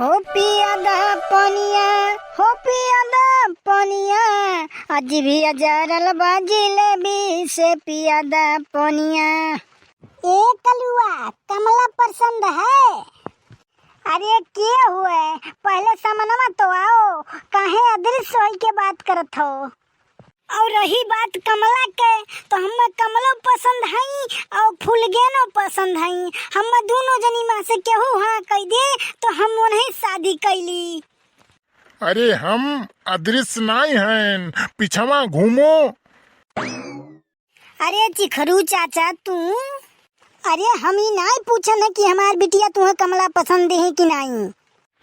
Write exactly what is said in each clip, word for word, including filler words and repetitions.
हो पिया दा पनिया, हो पिया दा पनिया, आज भी अजारल बा जिलेबी से पिया दा पनिया। ए कलुआ, कमला पसंद है? अरे के हुए, पहले समनवा तो आओ, काहे अदृश्य होई के बात करत हो? और रही बात कमला के, तो हम्मे कमलो पसंद हई और फुलगेनो पसंद हई। हम्मे दोनों जनी में से केहू हाँ कह दे, तो हम उन्हें शादी कैली। अरे हम अदृश्य नाई हैं, पिछवा घूमो। अरे चिखरू चाचा तू, अरे हम ई नाई पूछन है कि हमार बिटिया तुहे कमला पसंद है कि नाई।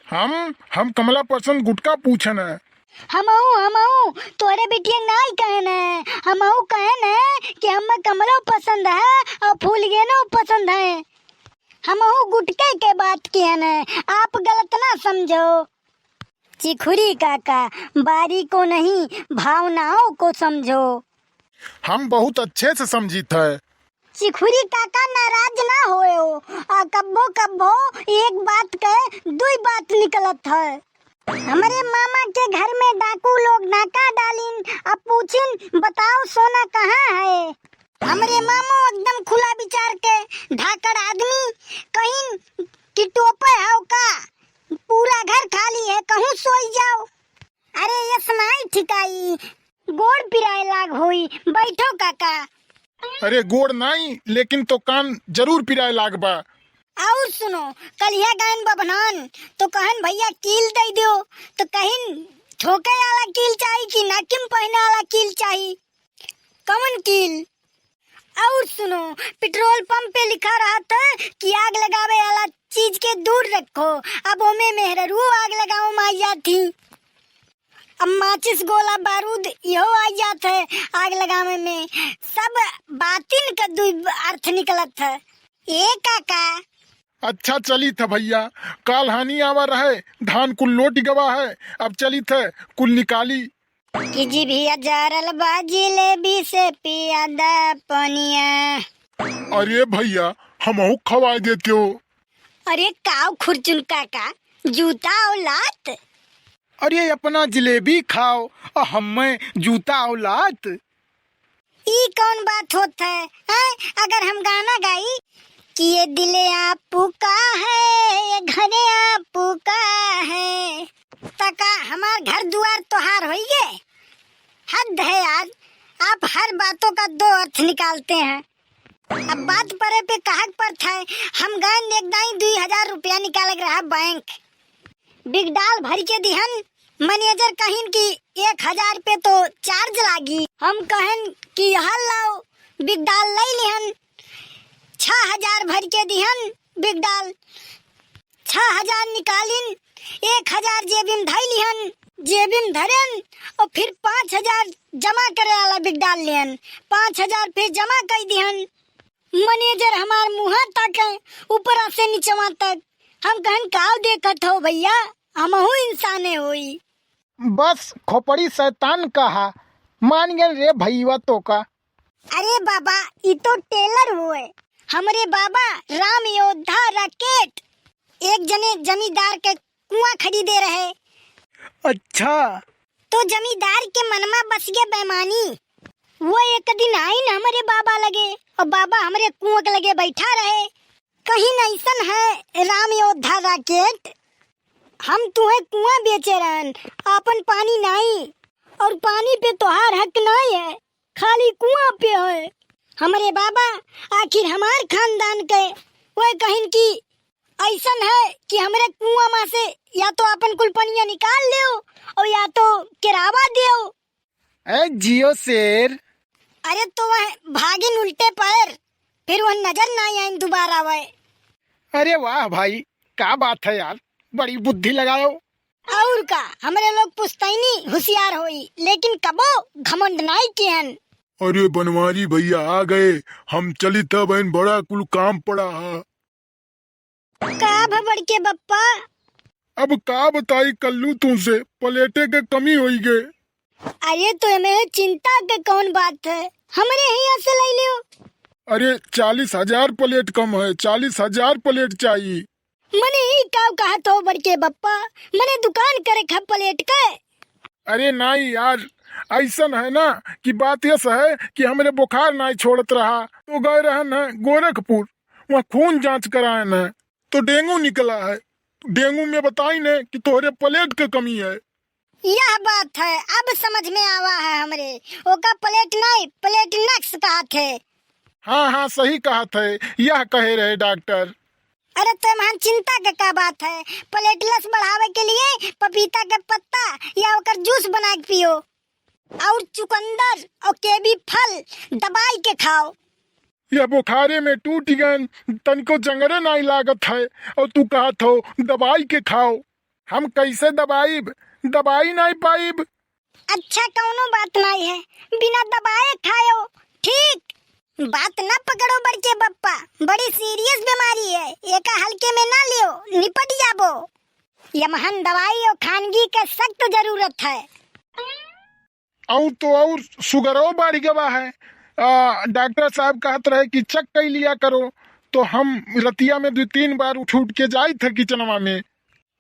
हम, हम कमला पसंद गुटका पूछन है। हमहू, हमहू तोरे बिटिया नाई कहन है, हमहू कहन है कि हमें कमलो पसंद है और फूलगेनो पसंद है। हमहू गुटके के बात किहन है, आप गलत ना समझो। चिखुरी काका, बारी को नहीं, भावनाओं को समझो। हम बहुत अच्छे से समझित है। चिखुरी काका नाराज ना होयो, आ कब्बो कब्बो एक बात के दुई बात निकलत है। हमरे मामा के घर में डाकू लोग नाका डालिन, अब पूछिन, बताओ सोना कहाँ है? हमरे मामो एकदम खुला विचार के धाकड़ आदमी, कहिन कि टोपे हव का? पूरा घर खाली है, कहूँ सोई जाओ। अरे यस नाई ठिकाई, गोड़ पिराए लाग होई, बैठो काका। अरे गोड़ नाई, लेकिन तो कान जरूर पिराए लाग बा। और सुनो, कलिया गायन बबनान तो कहन भैया कील दे दियो, तो कहिन ठोके वाला कील चाही कि नाकिम पहने वाला कील चाही? कौन कील? और सुनो, पेट्रोल पंप पे लिखा रहत है कि आग लगावे वाला चीज के दूर रखो। अब ओमे मेहररुओ आग लगावे में आई जात ही। अब माचिस, गोला बारूद इहो आई जात है आग लगावे में। सब बातिन का दुई अर्थ निकलत है। ए काका। अच्छा चलित है भैया, काल हानि आवा रहे, धान कुल लोटि गवा है, अब चलित है कुल निकाली। कि जिभिया जारल बा जिलेबी से पिया दा पनिया। अरे भैया, हमहू खवाए देते हो। अरे काव खुरचुन काका, जूता औलात। अरे अपना जिलेबी खाओ और हमें जूता औलात। ई कौन बात होत है, हैं? अगर हम गाना गाई कि ये दिले आपू का है, ये घरे आपू का है, त का हमार घर दुआर तोहार होइगे? हद है यार, आप हर बातों का दो अर्थ निकालते हैं। अब बात परे पे कहक परत है, हम गए एक दाई दुई हजार रुपया निकाले के रहा बैंक। बिगडाल भर के दिहन, मैनेजर कहिन कि एक हजार पे तो चार्ज लागी। हम कहन कि यह लाओ, बिगडाल लई लिहन। छह हजार भर के दिहन बिगडाल। छह हजार निकालिन, एक हजार जेबिम धई लिहन, जेबिम धरेन और फिर पाँच हजार जमा करे वाला बिगडाल लिहन, पाँच हजार फिर जमा कई दिहन। मैनेजर हमार मुँह ताके ऊपरा से निचवा तक। हम कहन काव देखत हो भैया, हमहू इंसाने होई। बस खोपड़ी शैतान कहा, मान गए रे भईवा तो का। अरे बाबा, ई तो टेलर हुए। हमरे बाबा राम योद्धा राकेट एक जने जमींदार के कुआं खरीदे रहे। अच्छा। तो जमींदार के मनमा बस गए बेमानी। वो एक दिन आइन हमरे बाबा लगे और बाबा हमरे कुआं के लगे बैठा रहे। कहिन ऐसन है राम योद्धा राकेट, हम तुहे कुआं बेचे रहन, आपन पानी नाई, और पानी पे तोहार हक नाई है, खाली कुआं पे है। हमरे बाबा आखिर हमार खानदान के, वो कहिन कि ऐसन है कि हमरे कुआं मा से या तो आपन कुल पनिया निकाल लेओ और या तो किरावा देओ। ए जियो शेर। अरे तो वह भागिन उल्टे पैर, फिर वह नजर ना आइन दोबारा वह। अरे वाह भाई, का बात है यार, बड़ी बुद्धि लगायो। और का, हमरे लोग पुश्तैनी हुसियार होई, लेकिन कबो घमंड नाई किहन। अरे बनवारी भैया आ गए, हम चलित है बहन, बड़ा कुल काम पड़ा है। का भ बड़के बप्पा? अब का बताई कल्लू तुमसे, प्लेटे के कमी होई गे। अरे तो एमे चिंता के कौन बात है, हमरे हियां से ले लियो। अरे चालीस हजार प्लेट कम है, चालीस हजार प्लेट चाहिए। मने ई काव कहत हो बड़के बप्पा? मने दुकान करे खा प्लेट के? अरे नाई यार, अइसन है ना कि बात यस है कि हमरे बुखार नाई छोड़त रहा, तो गए रहन है गोरखपुर, वहाँ खून जांच कराए न, तो डेंगू निकला है। डेंगू में बताई न कि तोहरे प्लेट के कमी है। यह बात है, अब समझ में आवा है हमरे। ओका प्लेट नाई, प्लेट नक्स कहत है। हाँ, हाँ, सही कहत है, यह कहे रहे डॉक्टर। अरे, तो महान चिंता के का बात है? प्लेटलेट्स बढ़ावे के लिए पपीता के पत्ता या ओकर जूस बना के पियो, और चुकंदर और केवी फल दबाई के खाओ। यह बुखारे में टूट गन, तनिको जंगरे नाई लागत है, और तू कहत हो दबाई के खाओ। हम कैसे दबाइब? दबाई नाई पाइब। अच्छा, कौनो बात नाई है, बिना दबाए खायो, ठीक? बात ना पकड़ो बड़के बप्पा, बड़ी सीरियस बीमारी है, एका हल्के में ना लियो, निपट जाबो। यमहन दवाई और खानगी के सख्त जरूरत है। और तो और सुगरो बढ़ गवा है। आ, डॉक्टर साहब कहत रहे कि चेक कर लिया करो, तो हम रतिया में दो तीन बार उठ उठ के जाई थे किचनवा में,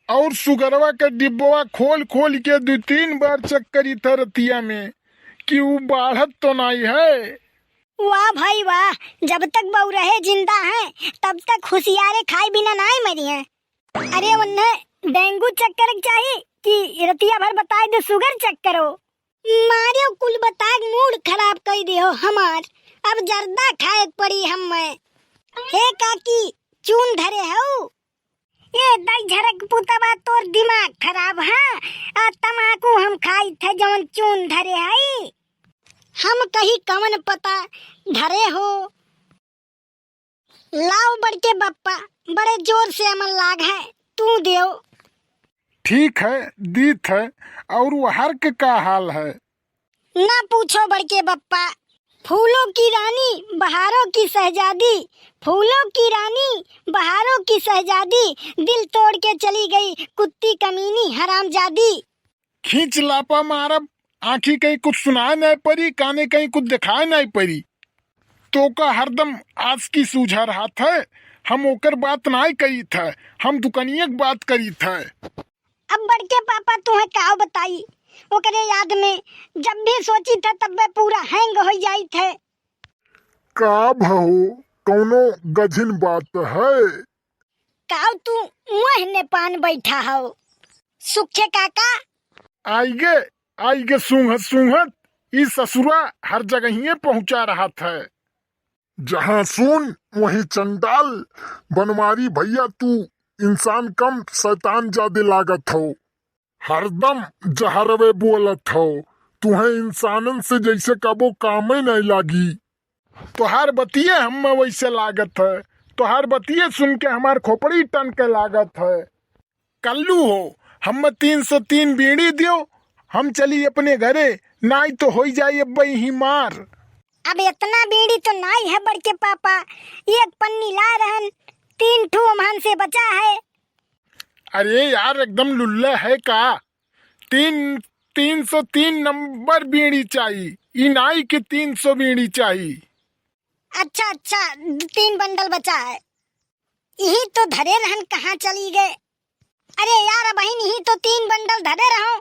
और सुगरवा के डिब्बवा खोल खोल के दो तीन बार चेक करी थे रतिया में कि उ बाढ़त तो नाई है। वाह भाई वाह, जब तक बउरहे जिंदा हैं, तब तक हुसियारे खाए बिना नाई मरी हैं। अरे उन्हें डेंगू चेक करे के चाही कि रतिया भर बताए दे सुगर चेक करो। मारियो कुल बताए के मूड खराब कर दियो हमार, अब जर्दा खाए के पड़ी हमें। हे काकी, चून धरे हऊ? ए दाई झरक पुतवा, तोर दिमाग खराब है? आ तमाकू हम खाई थे जवन चून धरे हई। हम कही कवन पता धरे हो। लाओ बड़के बप्पा, बड़े जोर से अमन लाग है, तू देव। ठीक है, दीत है। और वहर के का हाल है? ना पूछो बड़के बप्पा, फूलों की रानी, बहारों की शहजादी, फूलों की रानी, बहारों की शहजादी, दिल तोड़ के चली गई कुत्ती कमीनी हरामजादी। खींच लापा मारब, आँखी कहीं कुछ सुनाए नाई परी, काने कहीं कुछ देखाए नाई परी। तो का हरदम आस की सूझा रहत है, हम ओकर बात नाई करी थे, हम दुकनिया के बात करी थे। अब बड़के पापा तुहे का बताई, ओकरे याद में जब भी सोची थे तब वे पूरा हैंग हो जाई थे। का भहो, कौनो गझिन बात है? काव तू मुँह ने पान बैठा हो, सुखे काका? आइगे, आइगे सूंघत सूंघत, ई ससुरा हर जगहिए पहुँचा रहत है। जहाँ सुन वहीं चंडाल, बनवारी भैया तू इंसान कम शैतान जादे लागत हो। हरदम जहरवे बोलत हो, तुहें इंसानन से जैसे कबो कामे नहीं लागी। तोहार बतिये हम्मे वैसे लागत है, तोहार बतिये सुन के हमार खोपड़ी टन के लागत है। कल्लू हो, हम्मे तीन सौ तीन बीड़ी दियो, हम चली अपने घरे, नाई तो होई जाई अब ही मार। अब इतना बीड़ी तो नाई है बड़के पापा, एक पन्नी ला रहन, तीन ठू हमहन से बचा है। अरे यार, एकदम लुल्ला है का? तीन, तीन सौ तीन नंबर बीड़ी चाही, ई नाई के तीन सौ बीड़ी चाही। अच्छा, अच्छा, तीन बंडल बचा है। यही तो धरे रहन, कहाँ चली गए? अरे यार, अब ही नहीं तो तीन बंडल धरे रहो,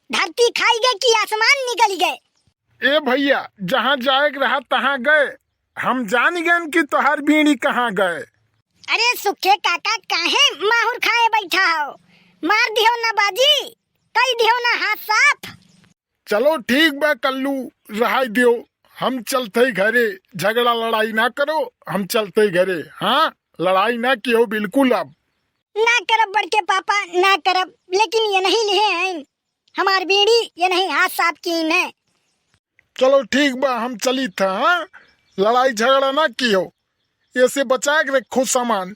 धरती खाई गए कि आसमान निकल गए। ए भैया, जहाँ जाए के रहा तहाँ गए, हम जान गए कि तोहार बीड़ी कहाँ गए। अरे सुखे काका, काहे माहुर खाए बैठा हो? मार दिहो ना बाजी, कई दिहो ना हाथ साफ। चलो ठीक बा कल्लू, रहाई दियो, हम चलते घरे, झगड़ा लड़ाई ना करो, हम चलते घरे। हाँ, लड़ाई ना कियो बिल्कुल अब। ना करब बड़के पापा, ना करब, लेकिन ये नहीं लिहे हैं, हमार बीड़ी ये नहीं हाथ साफ कीन है। चलो ठीक बा, हम चली था, हाँ? लड़ाई झगड़ा ना कियो, ऐसे बचा के रखो सामान।